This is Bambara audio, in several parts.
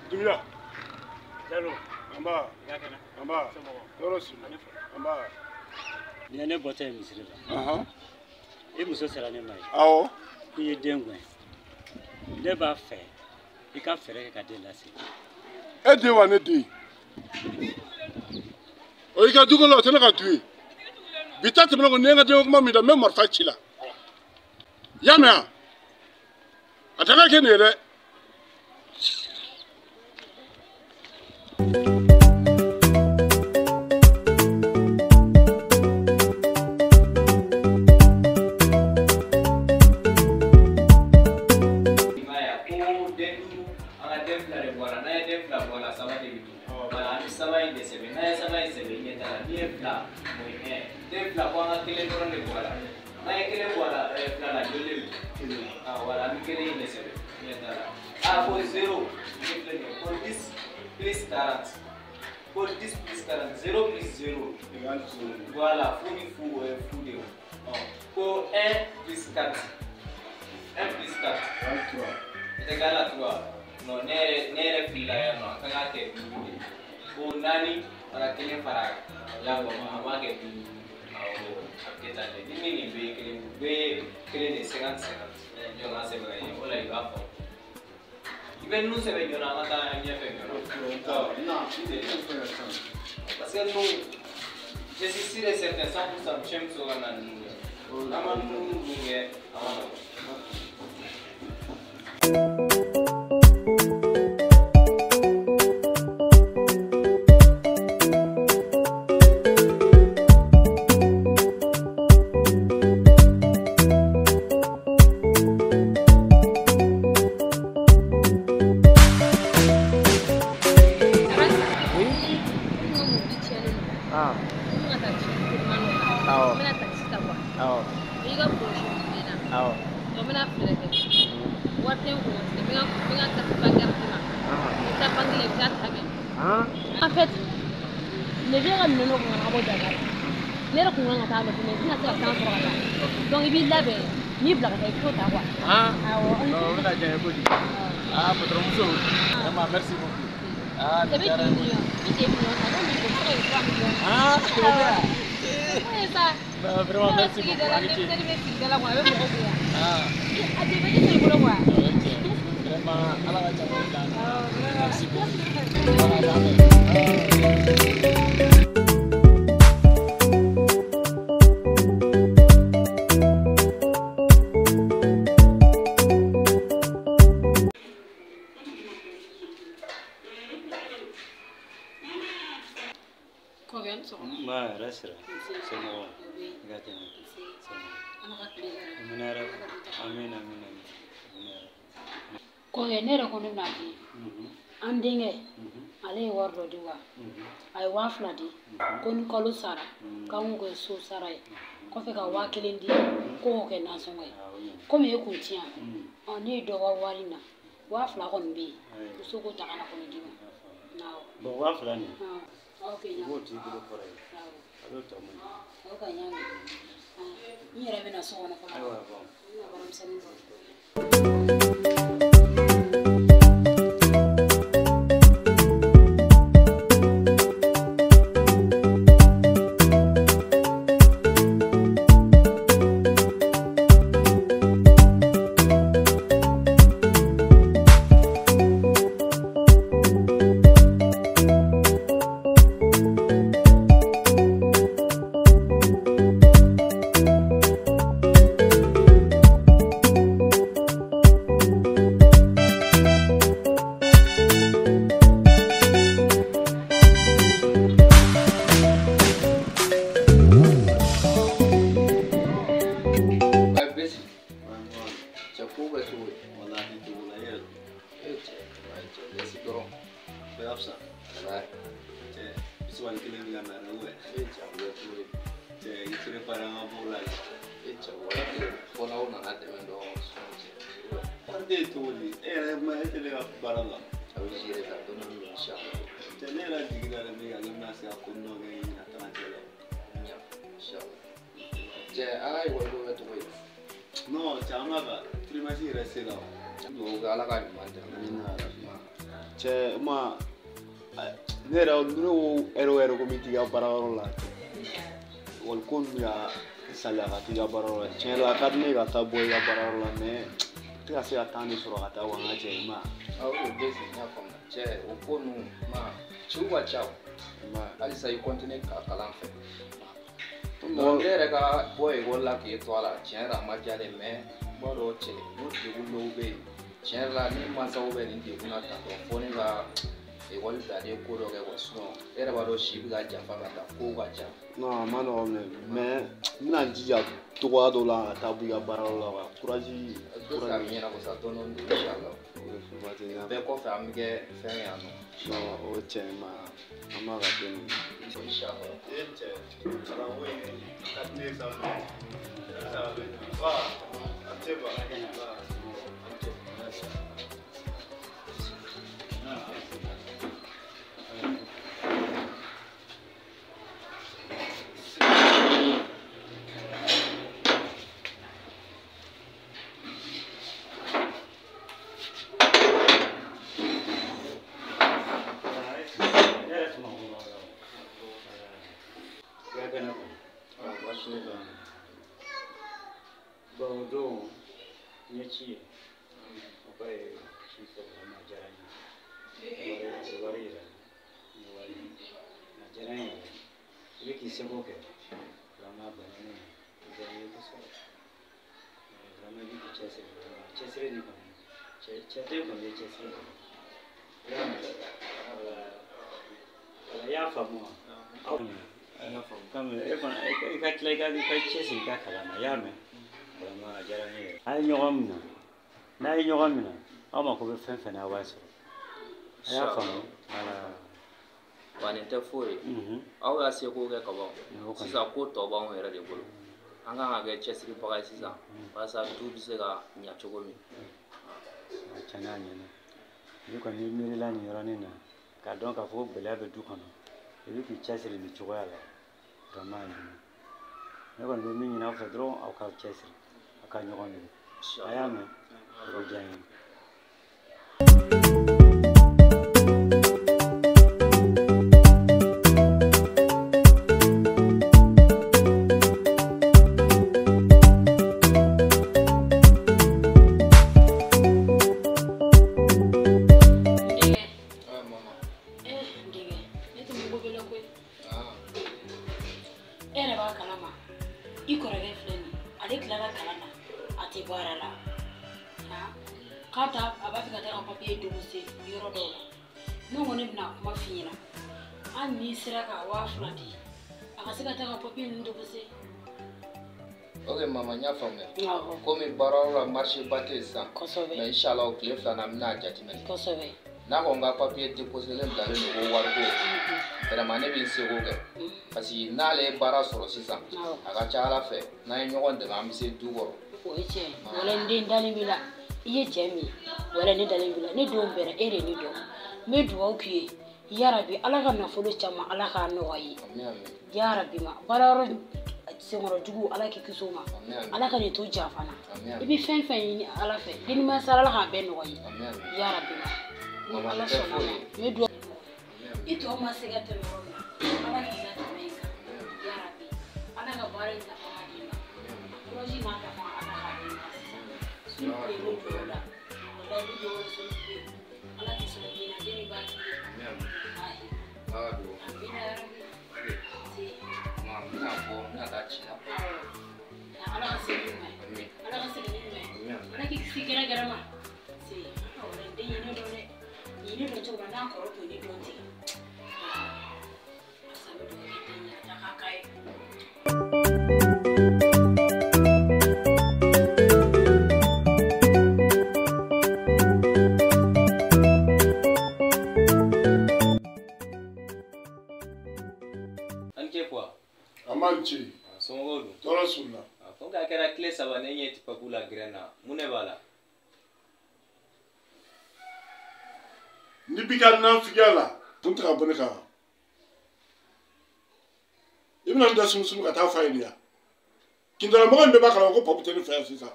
Dumila. Jalo. Amba. Amba. Tɔɔrɔ si. Amba. Nin ye ne bɔtɔ ye misiri la. I muso sera ne ma ye. Awɔ. I ye den gɛn. Ne b'a fɛ i ka fɛɛrɛ kɛ ka den lase. E den wa ne den? O y'i ka du kɔnɔ o tɛ ne ka du ye. Bi ta tɛmɛnen kɔ ni ye n ka denko kuma min da n bɛ marifa ci la. I y'a mɛn wa? A tɛ ka kɛ nin ye dɛ. Voilà, fou ni fou, fou de. Pour 1 plus 4. 1 plus 4. 3. C'est égal à 3. Non, n'est fila ya non, quand on pour nani, on a quel fara. Ya bon, on va que du. Ni ni B B kelen de 50 50. Ɲɔgɔn sɛbɛn ye, o la i b'a fɔ. I bɛ ninnu sɛbɛn joona an ka taa ɲɛfɛ joona. Parce que nous, je suis sûr et certain 100% cɛ muso ka na ninnu kɛ. N'an ma ninnu dun kɛ, a ma nɔgɔn. En fait, ne viens pas me donner un bon d'accord. Ne yɛrɛ kun kan ka taa nɔfɛ mais n tɛna se ka temps sɔrɔ ka taa. Donc i b'i labɛn n'i bila ka taa i bɛ t'o ta quoi. Ah, awɔ. Non, o bɛna diya n ye kojugu. Ah, patron muso, vraiment merci beaucoup. Ah, nin diyara n ye kojugu. I tɛ million ta, n'o b'i bolo, i bɛ se ka 3 millions. Ah, o bɛ yan. O ye sa. Non, vraiment merci beaucoup. A ni ce. Denmisɛnnin bɛ sigida la quoi, a bɛ mɔgɔ bonya. Ah. A tɛ bɛ i bolo quoi. Ok. Vraiment, Ala ka caman bila an na. Merci beaucoup. Voilà, Kɔkɛ ne yɛrɛ ko ne bɛna di an denkɛ ale ye wari dɔ di wa a ye 2000 di ko ni kalo sara k'an k'o kɛ so sara ye kɔfɛ ka 1000 di ko k'o kɛ nasɔngɔ ye komi e kun ti yan ne ye dɔ ka wari na 2000 kɔni bɛ yen muso ko ta ka na kɔni di ma. Bon 2000 nin ok i b'o t'i bolo kɔrɔ ye a b'o tɔ mun ok n y'a mɛn n yɛrɛ bɛ na so kɔnɔ fɔlɔ. Ayiwa bon n bɛna baaramisɛnnin kɛ. tɛ yen cogo di? E yɛrɛ ma e tɛ ne ka baara la. A bɛ gérer sa dɔɔni dɔɔni inchallah. Cɛ ne yɛrɛ jigi dalen bɛ kan ne bɛna se ka ko dɔ kɛ ɲina tagajɛ la. Inchallah. Cɛ a ka ekɔli ko bɛ cogo di? Non cɛ an b'a ka trimestre yɛrɛ sera o. Dugawu kɛ Ala ka ɲuman dɛmɛ. Amina yarabi. Cɛ ma ne yɛrɛ ne ko ɛrɛ o ɛrɛ ko n bɛ t'i ka baarayɔrɔ la cɛ. Ekɔli ko ninnu y'a saliya ka t'i ka baarayɔrɔ la. Tiɲɛ la a ka di ne ye ka taa bɔ i ka baarayɔrɔ la mais n tɛ ka se ka temps de sɔrɔ ka taa wa n ka cɛ i ma. Awɔ o bɛ n y'a faamuya cɛ o ko ninnu ma ciw ka ca o. Halisa i continue ka kalan fɛ. Ne yɛrɛ ka bɔ ekɔli la k'e to a la tiɲɛ yɛrɛ a ma diya ne ye mais n b'a dɔn cɛ n'o degun dɔw bɛ yen tiɲɛ yɛrɛ la ni mansaw bɛ nin degun na tan tɔ fo ne ka ekɔli bilalen ko dɔ kɛ quoi sinon e yɛrɛ b'a dɔn si bɛ ka janfa ka taa kow ka ca. Non a ma nɔgɔn mais n bɛna n jija cogoya dɔ la ka taa bɔ i ka baarayɔrɔ la quoi courage. A bɛ ɲɛnabɔ sa dɔɔni dɔɔni inchallah. Bɛɛ kɔfɛ an bɛ kɛ fɛn ye yan nɔ. Non o tiɲɛ ma an b'a ka den ninnu. Inchallah. E cɛ kalanko in ka di ne ye sa mais halisa a bɛ ba a tɛ ba. Bon o don n ye ci ye o ka ye ci fɔ vraiment a diyara n ye o wari yira n ye wari a diyara n ye yɛrɛ i bɛ k'i seko kɛ vraiment a bɛnna ne ma a diyara n ye kosɛbɛ vraiment i bɛ k'i cɛsiri vraiment cɛsiri nin kɔni cɛ den kɔni ye cɛsiri kɔni i y'a mɛn wala i y'a faamu wa aw comme e fana i ka tila i ka cɛsiri i ka kalan na i y'a mɛn vraiment a diyara n ye yɛrɛ. A ye ɲɔgɔn minɛ n'a ye ɲɔgɔn minɛ aw mako bɛ fɛn fɛn na aw b'a sɔrɔ a y'a faamu wala. Wa nin tɛ foyi ye aw y'a seko kɛ ka ban sisan ko tɔ b'anw yɛrɛ de bolo an kan ka kɛ cɛsiribaga ye sisan walasa du bɛ se ka ɲa cogo min. Tiɲɛ na a ɲɛna n'i kɔni miirila nin yɔrɔnin na k'a dɔn k'a fɔ ko gɛlɛya bɛ du kɔnɔ i bɛ k'i cɛsiri nin cogoya la vraiment a ɲɛna ne kɔni bɛ min ɲini aw fɛ dɔrɔn aw k'aw cɛsiri aw ka ɲɔgɔn minɛ a y'a mɛn o bɛ diya n ye. I kɔrɔkɛ filɛ nin ye ale tilala kalan na a tɛ baara la k'a ta a b'a fɛ ka taa ka papiye déposer yɔrɔ dɔw la ne ko ne bɛna kuma f'i ɲɛna hali n'i sera ka 2000 di a ka se ka taa ka papiye ninnu déposer. Ok mama n y'a faamuya. Komi baarayɔrɔ la marché ba tɛ yen sisan. Kosɛbɛ. Mais inchallah o tile filanan n bɛna a jateminɛ. Kosɛbɛ. N'a ko n ka papiye déposélen bilalen don ko wariko vraiment ne bɛ n seko kɛ parce que n'ale ye baara sɔrɔ sisan a ka ca Ala fɛ n'an ye ɲɔgɔn dɛmɛ an bɛ se du kɔrɔ. O ye tiɲɛ ye wala n den dalen b'i la i ye cɛ min ye wala ne dalen b'i la ne denw bɛɛ e de ye ne dɔn n bɛ dugawu k'i ye yarabi Ala ka nafolo caman Ala k'a nɔgɔya i ye yarabi ma baarayɔrɔ senkɔrɔ jugu Ala k'i kisi o ma Ala ka nin to janfa na i bɛ fɛn fɛn ɲini Ala fɛ denimaya sara Ala k'a bɛɛ nɔgɔya i ye yarabi ma ni Ala sɔnna ma n bɛ dugawu i tɔ ma se ka tɛmɛ yɔrɔ min na Ala k'i ka tɛmɛ yen kan yarabi Ala ka baara in nafa ka d'i ma kuraji n'a nafa Ala k'a d'i ma sisan sulu bɛ yen jɔ la walayi i bɛ dugawu kɛ sulu bɛ yen Ala k'i sɔn den na den min b'a k'i ye amina yarabi se n bɛna bɔ n bɛna taa ci la. Ala ka segin ni ɲuman ye Ala ka segin ni ɲuman ye Ala k'i kisi gɛrɛgɛrɛ ma se walayi den ye ne dɔn dɛ nin ye ne dɔn cogo min na n'a kɔrɔ tun ye ne dɔn ten asa bɛ dugawu kɛ den ye a ta k'a k'a ye. An cɛ kuwa. A man ci. Somɔgɔw dun? Tɔɔrɔ s'u la. Fo k'a kɛra tile saba ne ɲɛ tɛ papu la gɛrɛn na mun de b'a la? N'i b'i ka nafigiya la, kun tɛ ka bɔ ne kan. I bɛna n da sumusumu ka taa fa ye de ya. Kindalamɔgɔ in bɛɛ b'a kalama ko Papu tɛ ne fɛ yan sisan.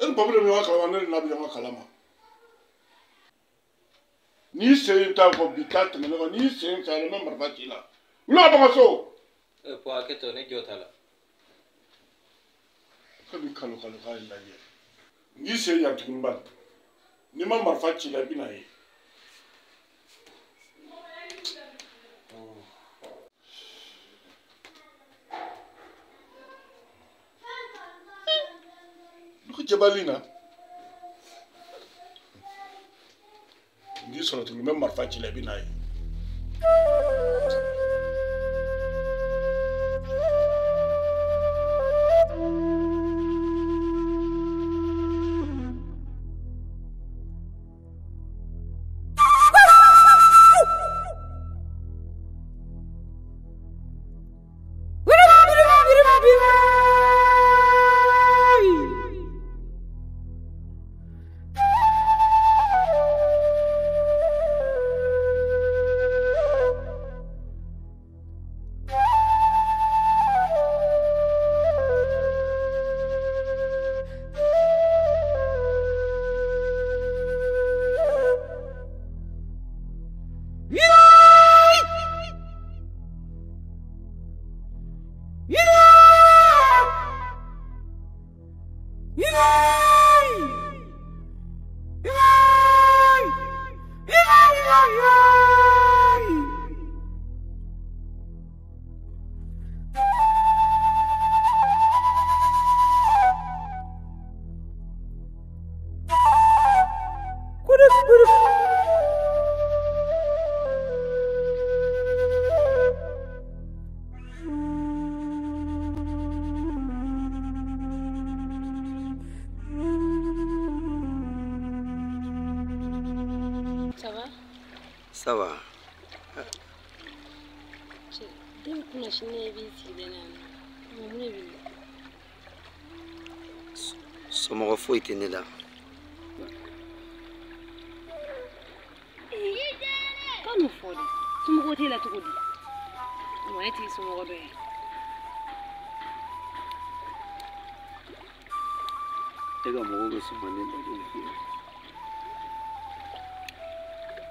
E ni Papu de bɛ ɲɔgɔn kalama, ne de n'a bɛ ɲɔgɔn kalama. N'i sen t'a kɔ bi taa tɛmɛ ne kɔ, n'i sen cayara n bɛ marifa ci i la. Wuli ka bɔ n ka so. Pɔ hakɛ to, ne jɔ t'a la. Kabi kalo kalo k'a lajɛ. N'i sen yan tuguni bani. N'i ma marifa ci i la i bɛ na ye. Jabali na n'i sɔrɔ tuguni n bɛ marifa ci la i bɛ n'a ye. Ça va. Somɔgɔ foyi tɛ ne la. Kanu fɔ de, somɔgɔ t'e la cogo di? Wa e t'i somɔgɔ dɔ ye. E ka mɔgɔw bɛ sɔn ka ne lajɛ bi.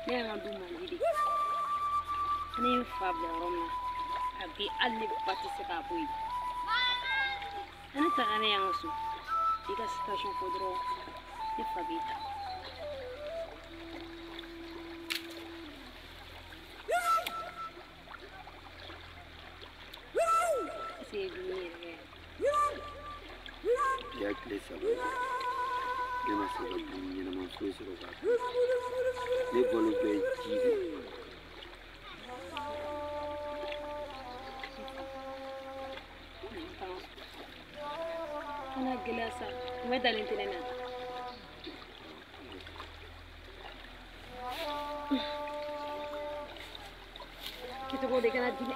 Ne y'an ka du mandi de. Ne ye n fa bila yɔrɔ min na, a bi hali ne ba tɛ se k'a bɔ yen. Ne taga ne y'an ka so, i ka situation fɔ dɔrɔn, ne fa b'i ta. Est-ce que i ye dumuni yɛrɛ kɛ? Bi y'a tile 3 ye. Ne ma se ka dumuni ɲɛnama foyi sɔrɔ k'a dun. Ne balo bɛɛ ye ji de ye. Kana gɛlɛya sa, n bɛ dalen tɛ ne na. Kɛcogo de kana di dɛ.